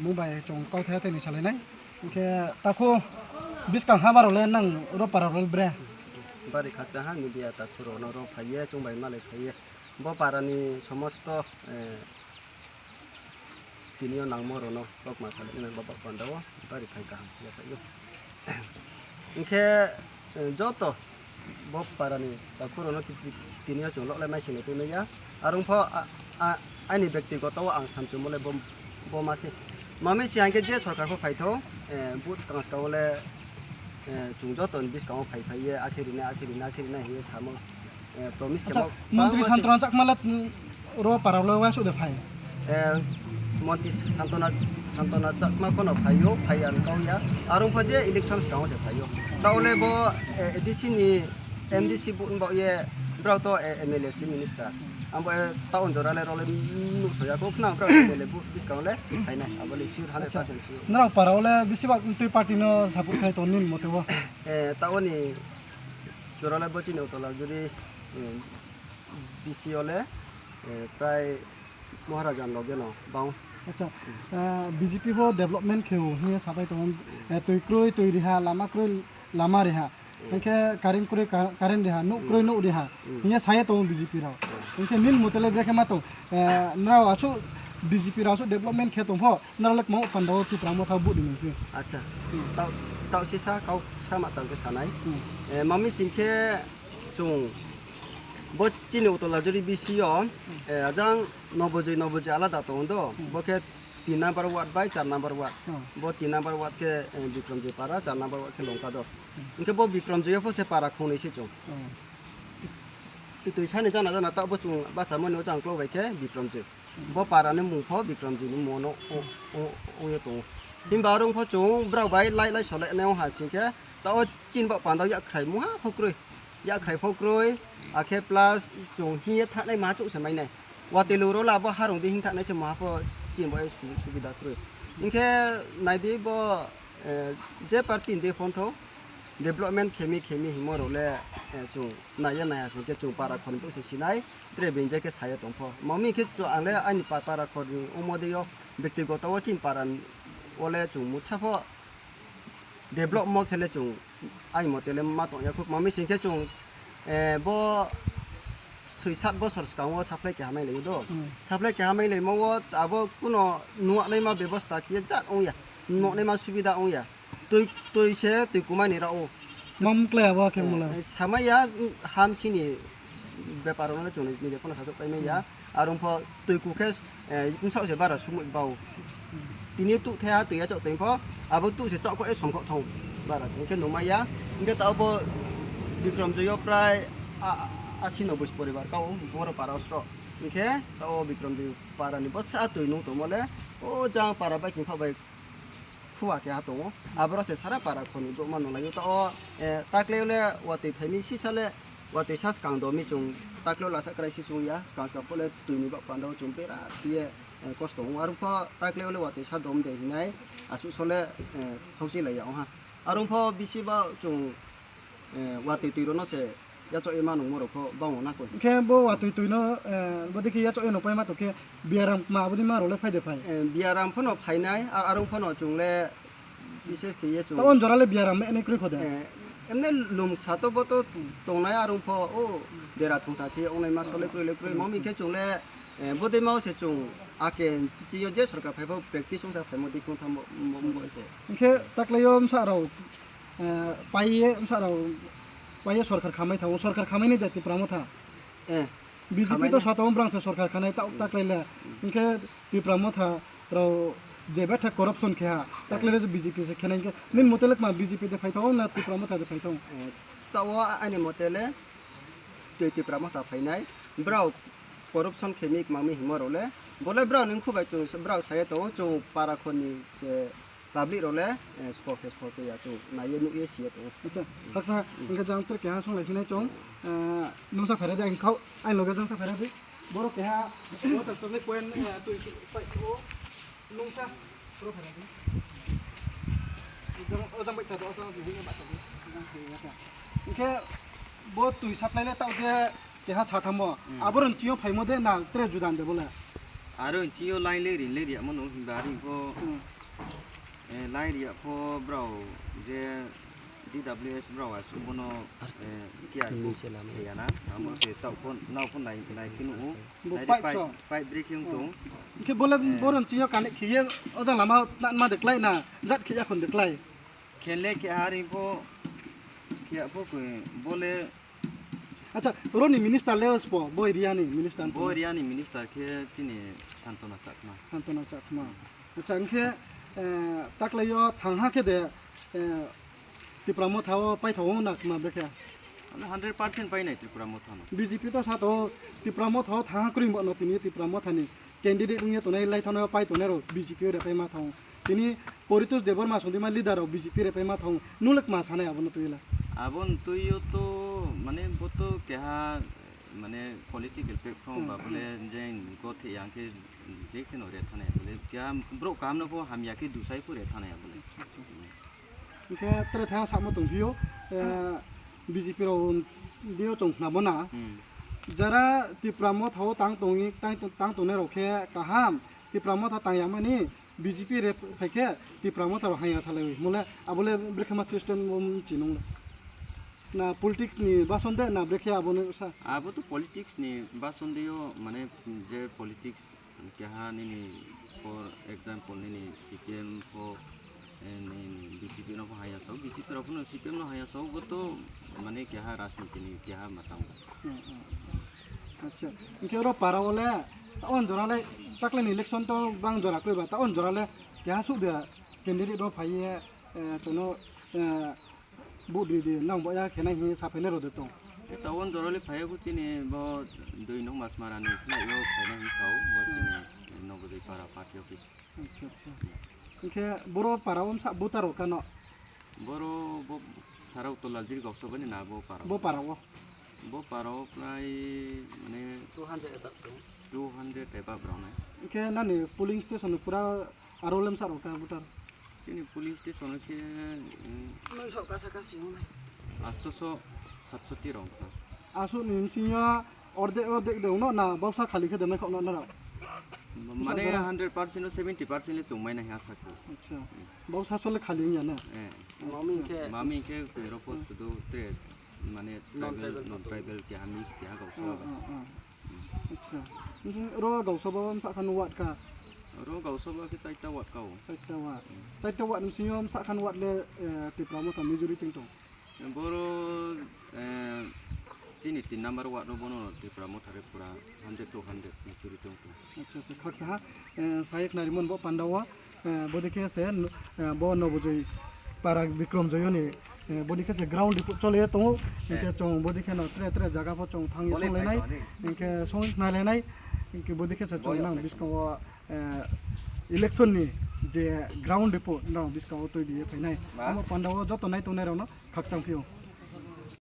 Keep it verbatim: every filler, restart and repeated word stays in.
Mung bai chung kauthai thai ni salai nai. Hing khe takhu buskang ha baro le nang ro para rao le bre. Bari khakchang ha media takhu rao no ro phai ye, chung bai malai phai ye. Bo para ni somosto, eh, tini yo nangmo rao no kaukma salai nai bo panda wo bari phai kaham ya phai ou. Hing khe, eh, joto bo para ni takhu rao no ti-, ti-, tini yo chung loh le mai sini tui mai ya. Are ong pho a-, a-, aini bektigoto wo ang samchumo le bo, bo ma se. Ma mi si hing khe je sorkar pho phai thou, eh, vote skang skang wo le, eh, chung joto ni buskang wo phai phai ye, akhe rinai, akhe rinai, akhe rinai hing ye samo, eh, promise khe Acha, mo, Montri Santona Chakma le, mm, ro para le uaingsouh de phai? Eh, Montri Santona, Santona Chakma pho no phai ou, phai ya kau ya. Are ong pho je election skang wo se phai ou. Taoh le bo, eh, A D C ni M D C vote baoh ye brao to, eh, M L A, Chief Minister. Ang bo, eh, taoh jora le rao le nuhsao ya khou, khnang brao M L A vote buskang le phai nai, abo le sure, hundred percent sure. Nrao para wo le bisi ba tui party no support khe tong nini mote wo? Eh, taoh ni jora le bo chini Uttor Lajuri, eh, B C yo le, eh, prai Maharaja ni loge no bang. Acha, eh, B J P pho development khe ou hing ye sapai tong ou, eh, tui kroi, tui riha, lama kroi, lama riha. Hing khe current kroi, ka-, current riha, nouh kroi, nouh riha. Hing ye sa ye tong ou B J P rao. Hing khe nini mote le brekhe ma tong, eh, nrao asuh B J P rao asuh development khe tong pho, nrao le kma panda wo Tipra Motha vote ri nai phi? Acha, taoh, taoh sisa kau sama tang khe sa nai. Eh, ma mi sing khe chung bo chini Uttor Lajuri B C yo, eh, ajang Nobojoi, Nobojoi alada tong ou do, bo khe tin number ward bai char number ward. Bo tin number ward khe, eh, Bikramjoi para, char number ward khe Longkador. Hing khe bo Bikramjoi yo pho se para khongnoi se chung. Tui, tui sa ni jana jana taoh bo chung bachamo ni o jang klau bai khe Bikramjoi. Bo para ni mung pho Bikramjoi ni mung no o, o, ong ye tong ou. Himba are ong pho chung brao bai lai lai solai nai ong ha sing khe, taoh wo chini baoh panda wo yakkhrai mungha pho kroi. Yakkhrai pho kroi, akhe plus chung hing ye thanngnaima chouh se mai nai. Watoi lou rao le abo harong di hing thanngnai se mungha pho chini baoh ye sujug subida kroi. Hing khe nai di bo, eh, je party ni dei phone thou, development khe mi khe mi hingmo rao le, eh, chung nai ye nai ha sing khe chung para khor ni brouh se si nai, tre being je khe sa ye tong pho. Ma mi khe chung ang le aini pa-, para khor ni ongmo dei yo, bektigoto wo chini para wo le chung mutsa pho develop mo khe le chung aini mote le ma tong ya khou. Ma mi sing khe chung, eh, bo soi sat bosor skang wo supply keha mailai ou do. Supply keha mailaimo wo abo kuno nuhnaima bebosta khe ye jat ong ya, nuhnaima subida ong ya. Tui, tui se tui kumai ni rao ou. Mam klái abo khe mla. Eh, samai ya, hamsi ni bepar no le chung ni je pho no sasouh pai mai ya. Are ong pho tui ku khe, eh, bsaoh se bara sumoi bau. Tini tuh the ha tui ya chaoh tui pho, abo tuh se chaohkhoh ye songkhoh thong. Bara se khe nungmai ya. Hing khe taoh bo Bikramjoi yo prai a-, asi nobboi poribar kau, boro para wo sroh. Hing khe taoh Bikramjoi para ni bo sa tui nung tongmo le, o jang para bai ching kha bai khua keha tong ou. Aboro se sara para khor ni brouh ma nunglai ou. Taoh wo, eh, takle wo le watoi phai mi sisa le, watoi sa skang do mi chung, takle wo lasa krai si sung ya, skang skang pho le tui ni baoh panda wo chung bera khe ye, eh, kosto ong ou. Are ong pho takle wo le watoi sa dom de hingnai, asuh so le, eh, hausinglai ya ong ha. Are ong pho bisi ba chung, eh, watoi tui rao no se yachaoh ye ma nungmo rao pho bangmo na koi. Hing khe bo watoi tui no, eh, bodei khe yachaoh ye nungpai ma tong khe biaram ma bodei ma rao le phai de phai? Eh, biaram pho no phainai, a-, are ong pho no chung le bises khe ye chung. Taoh on jora le biaram menai kroi kho de? Eh, emne lungsa to bo to tongnai are ong pho, o dera thungtha khe ongnaima so le kroi le kroi. Ma mi khe chung le, eh, bodei ma wo se chung ake chichi yo je sorkar phai pho practice ongsa phaimo dei khong thanngmo, mo, mo se. Hing khe takle yo bsa rao, eh, pai ye, bsa rao pai ye sorkar khamai thanng ou, sorkar khamai ni de Tipra Motha. Eh, B J P to sa tong ou brang se sorkar khanai taoh takle le. Hing khe Tipra Motha rao je betha corruption khe ha, takle le B J P se khenai hing khe, nini mote le kma B J P de phai thanng ou na Tipra Motha de phai thanng ou? Eh, taoh wo aini mote le tui Tipra Motha phainai, brao corruption khe mi kma mi hingmo rao le, bo le brao ni mkhu bai chung, brao sa ye tong ou, chung para khor ni se public rao le, eh, spo khe spo tui ya chung nai ye nuh ye si ye tong ou. Acha, haksa, hing khe jang tre keha songlai phinai chung, eh, nungsa phaira di, ang khau, aini loge jang sa phaira di. Boro keha, water supply point, eh, tui pai o, nungsa, boro phaira di. O jang, o jang bai cha do, o jang bai cha do, o jang bai cha do. Hing khe bo tui supply le taoh je keha sa thanngmo, aboro ni ching yo phaimo de na tre juda de bo le? Aro nching yo line le ri le ri yamo no himba are pho, Hmm. eh, line ri ya pho brao je D W S brao asuh bo no, eh, kia bo khe ya na. Amo se taoh pho, nao pho nai, nai khe nuh ou. Bo Nai ri pipe pipe, so. Pipe bri khe ong tong. Hing khe bo le Eh. boro nching yo connect khe ye, ojang lama na ma de klái na, jat khe ya khon de klái. Khe le khe ha are pho, khe ya pho khe bo le Acha, ro ni minister le sbo, bo area ni minister Bo area ni minister khe chini Santona Chakma. Santona Chakma. Acha, hing khe, eh, taklai yo thang ha khe de, eh, Tipra Motha wo paithao na kma brekhe? Ano hundred percent pai nai Tipra Motha no. B J P to sa tong, Tipra Motha wo thang ha kroi bo no tini Tipra Motha ni candidate ong ye tongnai lai thanng nai yo pai tongnai rao B J P wo repai ma thanng ou. Tini Paritosh Debbarma songdima leader rao B J P repai ma thanng ou. Nung le kma sanai abo no tui la? Abo no tui yo to, mane bo to keha, mane political platform Hmm, ba bole hmm. je gothe yang khe je khe no re thanai bole. Keha brouh kaham no pho hamya khe dusai pho re thanai bole. Hing khe tre tha samo tongphi ou, eh, B J P rao di yo chung khnamo na. Hmm. Jara Tipra Motha wo tang tong, tang, tang tongnai rao khe kaham, Tipra Motha tang ya mani, B J P re phai khe Tipra Motha rao haya salai ou. Mole abo le brekhe ma system bo mchi nung le. Na politics ni bason de na brekhe abo no sa? Abo to politics ni bason de yo, mane je politics keha nini, for example, nini C P M pho, eh, nini B J P no pho haya sao, B J P rao pho no C P M no haya sao, bo to mane keha rajniti ni keha matang. Hmm, hmm. Acha, hing khe ro para wo le, ta on jora le, taklai ni election to bang jora kroi ba, ta on jora le, keha suh de candidate rao phai ye, eh, chung no, eh, vote ri di, nang bo ya khe nai hing ye saphainai rao de tong. E ta on jora le phai ya bo chini bo Dui Nung Masmara ni khnai yo phainai hing sao, bo chini Nobodoi para party office. Acha, acha. Hing khe boro para wo bsa voter rao kano? Boro bo Sarao Tolal Jiri Gausoba ni na bo para Bo wo. para wo? Bo para wo prai mane Two hundred above rao nai. Hing khe nani polling station pura aro le bsa rao kha voter? Chini polling station khe, mm, Noisho kasa kasi ong nai. Astoso, satso ti rao kha. Asuh ni bsing yo ordek, ordek de ong no na bausa khali khe de mai khaoh no nrao? Mane hundred percent no seventy percent le chung mai nai ha sa khe. Acha. Bausa so le khali ong ya na? Eh. Mami khe. Mami khe koi rao pho sudu tre, mane tribal, non-tribal keha mix keha Gausoba. Acha. Ro Gausoba wo bsa khan ward kha? Ro Gausoba khe chaita ward kha ou. Chaita ward. Chaita ward bsing yo bsa khan ward le, eh, Tipra Motha majority tong? Boro, eh, chini tin number ward no bono Tipra Motha re pura hundred to hundred majority tong. Acha, acha, khaksa ha, eh, saye khnarimo bo panda wo, eh, bodei khe se, eh, bo Nobojoi para Bikrom Joyo ni, eh, bodei khe se ground report chole ye tong ou. Hing khe chung bodei khe no tre tre zaga pho chung thanng ye song lai nai, hing khe song khnalai nai, hing khe bodei khe se chung nang buskang wo, eh, election ni je ground report nang buskang wo tuibi ye phai nai. Amo panda wo joto nai tongnai rao no khakchang phi ou.